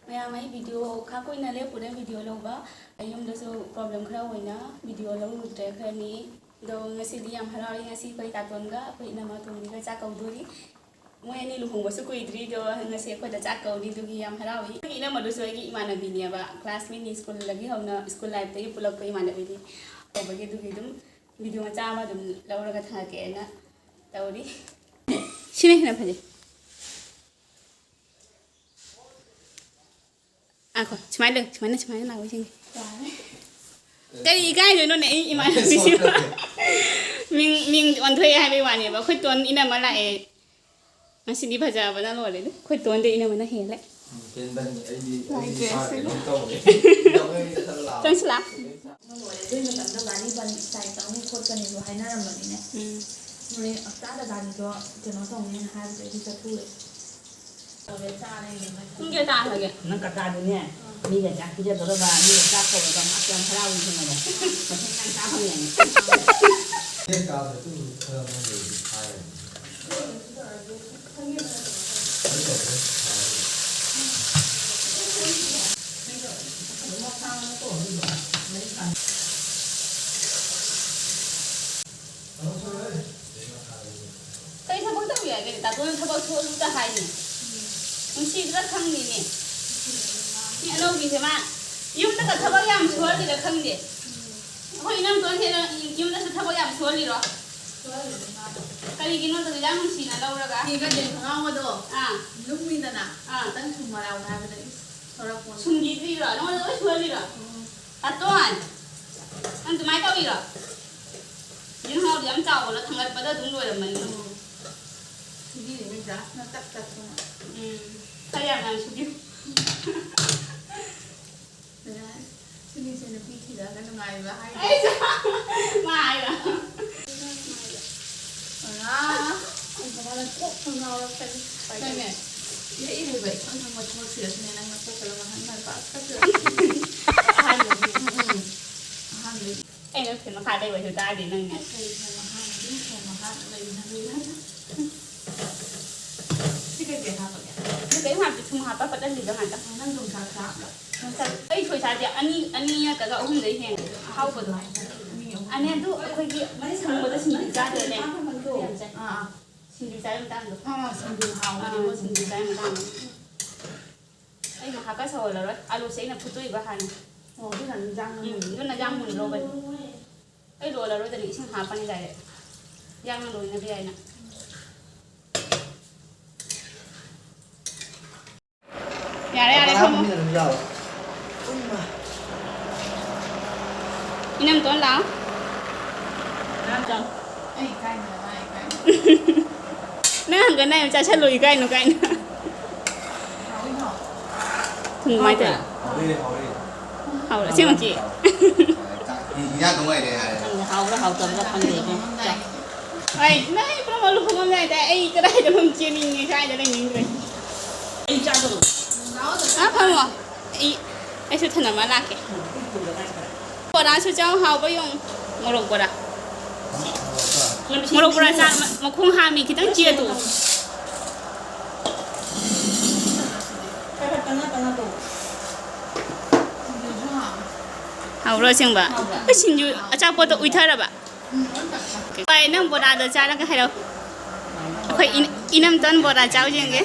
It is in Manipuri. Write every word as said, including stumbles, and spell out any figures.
ꯃꯌꯥꯝ, ꯑꯩ ꯚꯤꯗꯤꯑꯣ ꯈꯔ ꯀꯨꯏꯅ ꯂꯦꯞꯄꯨꯔꯦ ꯚꯤꯗꯤꯑꯣ ꯂꯧꯕ꯫ ꯑꯩ ꯌꯨꯝꯗꯁꯨ ꯄ꯭ꯔꯣꯕ꯭ꯂꯦꯝ ꯈꯔ ꯑꯣꯏꯅ ꯚꯤꯗꯤꯑꯣ ꯂꯧꯔꯨꯗ꯭ꯔꯦ ꯈꯔꯅꯤ꯫ ꯑꯗꯣ ꯉꯁꯤꯗꯤ ꯌꯥꯝ ꯍꯔꯥꯎꯏ꯫ ꯉꯁꯤ ꯑꯩꯈꯣꯏ ꯇꯥꯇꯣꯟꯒ ꯑꯩꯈꯣꯏ ꯏꯅꯝꯃ ꯑꯇꯣꯝꯕꯤꯒ ꯆꯥꯛ ꯀꯧꯗꯣꯔꯤ꯫ ꯃꯣꯏ ꯑꯅꯤ ꯂꯨꯍꯣꯡꯕꯁꯨ ꯀꯨꯏꯗ꯭ꯔꯤ, ꯑꯗꯣ ꯉꯁꯤ ꯑꯩꯈꯣꯏꯗ ꯆꯥꯛ ꯀꯧꯅꯤ, ꯑꯗꯨꯒꯤ ꯌꯥꯝ ꯍꯔꯥꯎꯏ꯫ ꯑꯩꯈꯣꯏꯒꯤ ꯏꯅꯝꯃꯗꯨꯁꯨ ꯑꯩꯒꯤ ꯏꯃꯥꯟꯅꯕꯤꯅꯦꯕ, ꯀ꯭ꯂꯥꯁꯃꯦꯠꯅꯤ, ꯁ꯭ꯀꯨꯜꯗꯒꯤ ꯍꯧꯅ, ꯁ꯭ꯀꯨꯜ ꯂꯥꯏꯐꯇꯒꯤ ꯄꯨꯜꯂꯛꯄ ꯏꯃꯥꯟꯅꯕꯤꯅꯤ꯫ ꯇꯧꯕꯒꯤ ꯑꯗꯨꯒꯤ ꯑꯗꯨꯝ ꯚꯤꯗꯤꯑꯣ ꯃꯆꯥ ꯑꯃ ꯑꯗꯨꯝ ꯂꯧꯔꯒ ꯊꯥꯒꯠꯀꯦꯅ ꯇꯧꯔꯤ꯫ ꯁꯤꯅ ꯍꯦꯟꯅ ꯐꯖꯩ꯫ ꯉꯥꯏꯈꯣ, ꯁꯨꯃꯥꯏꯅ ꯂꯩ, ꯁꯨꯃꯥꯏꯅ, ꯁꯨꯃꯥꯏꯅ ꯂꯥꯛꯑꯣ, ꯌꯦꯡꯒꯦ꯫ ꯀꯔꯤ ꯏꯀꯥꯏꯗꯣꯏꯅꯣꯅꯦ, ꯑꯩ ꯏꯃꯥꯟꯅꯕꯤꯁꯤꯕꯨ? ꯃꯤꯡ, ꯃꯤꯡ ꯑꯣꯟꯊꯣꯛꯑꯦ ꯍꯥꯏꯕꯩ ꯋꯥꯅꯦꯕ꯫ ꯑꯩꯈꯣꯏ ꯇꯣꯟ ꯏꯅꯝꯃ ꯂꯥꯛꯑꯦ꯫ ꯉꯁꯤꯗꯤ ꯐꯖꯕꯅ ꯂꯣꯏꯔꯦ꯫ ꯑꯩꯈꯣꯏ ꯇꯣꯟꯗ ꯏꯅꯝꯃꯅ ꯍꯦꯜꯂꯦ꯫ ꯎꯝ, ꯍꯦꯟꯕꯅꯤ꯫ ꯑꯩꯗꯤ, ꯑꯩꯗꯤ ꯏꯁꯥ ꯀꯩꯅꯣ ꯇꯧꯔꯦ꯫ ꯂꯣꯏꯔꯦ, ꯑꯗꯨꯒꯤ ꯃꯇꯝꯗ ꯂꯥꯛꯑꯣ꯫ ꯂꯣꯏꯔꯦ꯫ ꯑꯗꯨꯒꯤ ꯃꯇꯝꯗ ꯒꯥꯔꯤ ꯕꯟ ꯏꯁꯇ꯭ꯔꯥꯏꯛ ꯇꯧꯅꯤ ꯈꯣꯠꯀꯅꯤꯁꯨ ꯍꯥꯏꯅꯔꯝꯕꯅꯤꯅꯦ꯫ ꯎꯝ꯫ ꯍꯣꯔꯦꯟ ꯍꯞꯇꯥꯗ ꯒꯥꯔꯤꯗꯣ ꯀꯩꯅꯣ ꯇꯧꯅꯤꯅ ꯍꯥꯏꯕꯗꯒꯤ ꯆꯠꯊꯣꯛꯎꯔꯦ꯫ ꯄꯨꯡ ꯀꯌꯥ ꯇꯥꯈ꯭ꯔꯒꯦ? ꯅꯪ ꯀꯀꯥꯗꯨꯅꯦ, ꯃꯤꯒ ꯆꯥꯛ ꯄꯤꯖꯗꯧꯔꯕ, ꯃꯤꯒ ꯆꯥꯛ ꯀꯧꯔꯒ ꯃꯥ ꯀꯌꯥꯝ ꯍꯔꯥꯎꯏ ꯈꯪꯉꯕ? ꯃꯊꯪ ꯌꯥꯝ ꯆꯥ ꯐꯪꯉꯦꯅꯦ꯫ ꯀꯥꯗ ꯑꯗꯨꯝ ꯈꯔ ꯑꯃ ꯂꯩꯔꯤ ꯍꯥꯏꯔꯅꯤ꯫ ꯀꯩ ꯊꯕꯛ ꯇꯧꯔꯤ ꯍꯥꯏꯒꯦ? ꯇꯥꯇꯣꯅ ꯊꯕꯛ ꯁꯨꯍꯜꯂꯨꯗ ꯍꯥꯏꯅꯦ꯫ ꯅꯨꯡꯁꯤꯗ꯭ꯔꯥ ꯈꯪꯗꯦꯅꯦ꯫ ꯃꯤ ꯑꯅꯧꯕꯤꯁꯦ ꯃꯥ ꯌꯨꯝꯗꯒ ꯊꯕꯛ ꯌꯥꯝ ꯁꯨꯍꯜꯂꯤꯔꯥ ꯈꯪꯗꯦ꯫ ꯑꯩꯈꯣꯏ ꯏꯅꯝꯇꯣꯟ ꯍꯦꯟꯅ ꯌꯨꯝꯗꯁꯨ ꯊꯕꯛ ꯌꯥꯝ ꯁꯨꯍꯜꯂꯤꯔꯣ? ꯀꯔꯤꯒꯤꯅꯣ ꯑꯗꯨꯗꯤ ꯌꯥꯝ ꯅꯨꯡꯁꯤꯅ ꯂꯧꯔꯒ? ꯐꯤꯒꯗꯤ ꯈꯣꯡꯒ꯭ꯔꯥꯎꯒꯗꯣ ꯑꯥ꯫ ꯂꯨꯝꯃꯤꯗꯅ ꯑꯥ꯫ ꯈꯤꯇꯪ ꯁꯨꯝꯃꯔꯥꯎ ꯍꯥꯏꯕꯗ ꯏꯁ ꯊꯣꯔꯛꯄꯅꯤ꯫ ꯁꯨꯝꯕꯤꯗ꯭ꯔꯤꯔꯣ? ꯅꯉꯣꯟꯗ ꯂꯣꯏ ꯁꯨꯍꯜꯂꯤꯔꯣ? ꯎꯝ꯫ ꯇꯥꯇꯣꯟ! ꯅꯪ ꯑꯗꯨꯃꯥꯏꯅ ꯇꯧꯔꯤꯔꯣ? ꯌꯦꯟ ꯍꯥꯎꯗꯤ ꯌꯥꯝ ꯆꯥꯎꯕꯅ ꯊꯥꯡꯒꯠꯄꯗ ꯑꯗꯨꯝ ꯂꯣꯏꯔꯝꯃꯅꯤ꯫ ꯎꯝ꯫ ꯁꯤꯒꯤꯗꯤ ꯃꯤ ꯕ꯭ꯔꯥꯁꯅ ꯇꯛ ꯇꯛꯇꯅ꯫ ꯎꯝ꯫ ꯈꯔ ꯌꯥꯝ ꯌꯥꯝ ꯁꯨꯕꯤꯌꯨ꯫ ꯁꯤꯅꯤꯁꯦ ꯅꯨꯄꯤ ꯊꯤꯔꯛꯑꯒ ꯅꯨꯡꯉꯥꯏꯕ ꯍꯥꯏꯗꯣ꯫ ꯑꯩꯁꯨ ꯃꯥ ꯍꯥꯏꯔꯣ? ꯑꯥ, ꯑꯩ ꯀꯃꯥꯏꯅ ꯀꯣꯛꯄ ꯉꯥꯎꯔꯛꯀꯅꯤ? ꯅꯪꯅꯦ, ꯏꯍꯩ ꯍꯩꯕ ꯏꯈꯪ ꯈꯪꯕ ꯊꯕꯛ ꯊꯤꯔꯁꯨꯅꯦ, ꯅꯪ ꯅꯀꯣꯛꯇ ꯂꯧꯅ ꯍꯟ ꯍꯟ ꯄꯥꯁ ꯈꯔ ꯊꯤꯔꯛꯀꯅꯤ꯫ ꯑꯍꯥꯟꯕꯒꯤ, ꯎꯝ, ꯎꯝ꯫ ꯑꯍꯥꯟꯕꯒꯤ꯫ ꯑꯩ ꯅꯪ ꯐꯦꯟ ꯃꯈꯥ ꯂꯩꯕꯁꯨ ꯇꯥꯗꯦ ꯅꯪꯅꯦ꯫ ꯀꯔꯤ ꯐꯦꯟ ꯃꯈꯥ? ꯅꯪ ꯐꯦꯟ ꯃꯈꯥ ꯂꯩꯕ ꯅꯪ ꯂꯩꯕ ꯅꯠꯇ꯭ꯔꯣ? ꯁꯤ ꯀꯩꯀꯩ ꯍꯥꯞꯄꯒꯦ? ꯅꯪ ꯀꯔꯤꯝ ꯍꯥꯞꯇꯦ꯫ ꯊꯨꯝ ꯍꯥꯞꯄ ꯄꯠꯍꯜꯂꯤꯕ ꯉꯥꯛꯇ꯫ ꯅꯪ ꯊꯨꯝ ꯆꯥꯛ ꯆꯥꯕ꯭ꯔꯥ? ꯊꯨꯝ ꯆꯥꯛ-, ꯑꯩ ꯁꯣꯏ ꯆꯥꯗꯦ꯫ ꯑꯅꯤ, ꯑꯅꯤ ꯅꯠꯇ꯭ꯔꯒ ꯑꯍꯨꯝꯗꯩ ꯍꯦꯟꯅ ꯑꯍꯥꯎꯕꯗꯣ꯫ ꯑꯅꯤ ꯑꯗꯨ ꯑꯩꯈꯣꯏꯒꯤ ꯁꯪꯕꯗ ꯁꯤꯡꯖꯨ ꯆꯥꯗ꯭ꯔꯅꯦ? ꯑꯥ, ꯑꯥ꯫ ꯁꯤꯡꯖꯨ ꯆꯥꯕ ꯃꯇꯥꯡꯗꯣ꯫ ꯑꯥ, ꯁꯤꯡꯖꯨ ꯍꯥꯎꯕꯅꯦ ꯑꯥ, ꯃꯣꯏ ꯁꯤꯡꯖꯨ ꯁꯤꯡꯖꯨ꯫ ꯆꯥꯕ ꯃꯇꯥꯡꯗꯣ꯫ ꯑꯩ ꯉꯥꯏꯍꯥꯛꯀ ꯁꯧꯍꯜꯂꯔꯣꯏ꯫ ꯑꯂꯨꯁꯦ ꯑꯩꯅ ꯐꯨꯠꯇꯣꯛꯏꯕ ꯍꯥꯟꯅ꯫ ꯑꯣ, ꯑꯗꯨꯅ ꯏꯟꯖꯥꯡ ꯎꯝ, ꯃꯨꯟꯕꯅꯦ꯫ ꯑꯗꯨꯅ ꯏꯟꯖꯥꯡ ꯃꯨꯟꯗ꯭ꯔꯣꯕꯅꯤ꯫ ꯑꯩ ꯂꯣꯜꯂꯔꯣꯏꯗꯅ ꯏꯁꯤꯡ ꯍꯥꯞꯄꯅꯤ direct꯫ ꯌꯥꯝꯅ ꯂꯣꯏꯅꯕ ꯌꯥꯏꯅ꯫ ꯌꯥꯔꯦ, ꯌꯥꯔꯦ, ꯐꯝꯃꯣ꯫ ꯍꯥꯞꯄꯅꯤꯅ ꯑꯗꯨꯝ ꯌꯥꯎꯔꯦ꯫ ꯏꯅꯝꯇꯣꯟ ꯂꯥꯛꯑꯣ꯫ ꯏꯅꯝꯇꯣꯟ꯫ ꯑꯩ ꯏꯀꯥꯏꯗꯅ ꯃꯥ ꯏꯀꯥꯏ꯫ ꯅꯪ ꯍꯪꯒꯠ ꯍꯟꯗ ꯌꯥꯝ ꯆꯥꯁꯜꯂꯣ, ꯏꯀꯥꯏꯅꯨ ꯀꯥꯏꯅ꯫ ꯍꯥꯎꯏ, ꯍꯥꯎꯏ꯫ ꯊꯨꯝ ꯀꯃꯥꯏ ꯇꯧꯔꯤ? ꯍꯥꯎꯔꯦ, ꯍꯥꯎꯔꯦ꯫ ꯍꯥꯎꯔꯦ, ꯑꯁꯦꯡꯕꯒꯤ? ꯍꯥꯎꯔꯦ, ꯆꯥꯛ, ꯏꯟꯖꯥꯡꯗꯣ ꯉꯥꯏꯔꯦ ꯍꯥꯏꯔꯦ꯫ ꯈꯪꯗꯦ, ꯍꯥꯎꯕ꯭ꯔꯥ ꯍꯥꯎꯇꯕ꯭ꯔꯥ ꯈꯪꯗꯦ꯫ ꯑꯩ, ꯅꯪ ꯑꯩ ꯄꯨꯝꯅꯃꯛ ꯂꯨꯍꯣꯡꯉꯝꯗꯥꯏꯗ ꯑꯩ ꯀꯗꯥꯏꯗꯅꯣꯝ ꯆꯦꯟꯅꯤꯡꯉꯦ, ꯀꯥꯏꯗ ꯂꯩꯅꯤꯡꯗ꯭ꯔꯦ꯫ ꯑꯩ ꯆꯥꯗꯧꯔꯕ? ꯑꯥ, ꯐꯝꯃꯣ꯫ ꯑꯩ, ꯑꯩꯁꯨ ꯊꯅꯝꯃ ꯂꯥꯛꯀꯦ꯫ ꯕꯣꯔꯥꯁꯨ ꯆꯥꯎ, ꯍꯥꯎꯕ ꯌꯦꯡꯉꯨ꯫ ꯃꯣꯔꯣꯛ ꯕꯣꯔꯥ꯫ ꯃꯣꯔꯣꯛ ꯕꯣꯔꯥ ꯆꯥ-, ꯃ-, ꯃꯈꯣꯡ ꯍꯥꯝꯃꯤ, ꯈꯤꯇꯪ ꯆꯦꯠꯇꯣ꯫ ꯍꯥꯎꯕ꯭ꯔꯣ ꯑꯁꯦꯡꯕ? ꯑꯩ ꯁꯤꯡꯖꯨ ꯑꯆꯥꯄꯣꯠꯇꯣ ꯎꯏꯊꯔꯕ? ꯍꯣꯏ, ꯅꯪ ꯕꯣꯔꯥꯗꯣ ꯆꯥꯔꯒ ꯍꯥꯏꯔꯛꯑꯣ꯫ ꯑꯩꯈꯣꯏ ꯏꯟ-, ꯏꯅꯝꯇꯣꯟ ꯕꯣꯔꯥ ꯆꯥꯎ ꯌꯦꯡꯒꯦ꯫